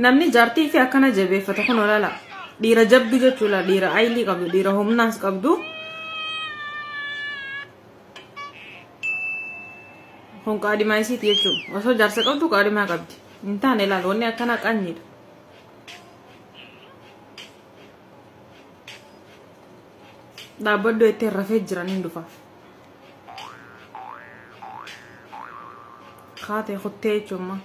Namni jaartii fi akkana jabeeffata kun olaala. Dhiira jabdu jechuudha. Dhiira aylii qabdu, dhiira humnaas qabdu. Kun qaadhimaa isiiti jechuudha. Osoo jaarsa qabdu qaadhimaa qabdi. Hin taane ilaal wanni akkanaa qaanyiidha. Dhaabbadhu jettee rafee jiran hin dhufa. Kaatee kuttee jechuun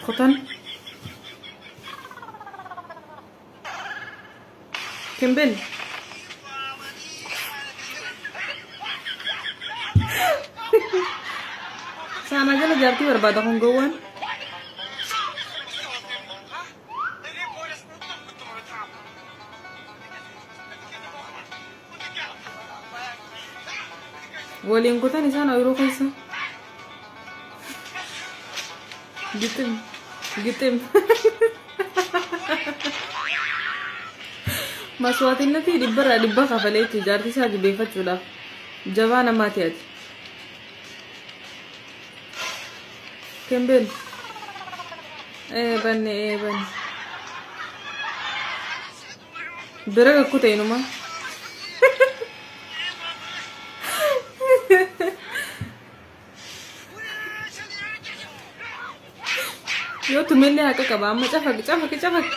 Kutan. Kimbin. Saana jala jaartii barbaada kun gowwaan. Waliin kutan isaan ooyiruu keessa. Gixim. Gixim. Maswaatinnati dhibbarraa dhibba kafalee jechuudha jaartii isaa jabeeffachuudhaaf. Jabaa namaati ati. Kembeen. Ee banne ee banne. Bira kakkute inuma. Yoo tumellee haqa qaba amma cafaqi cafaqi cafaqi.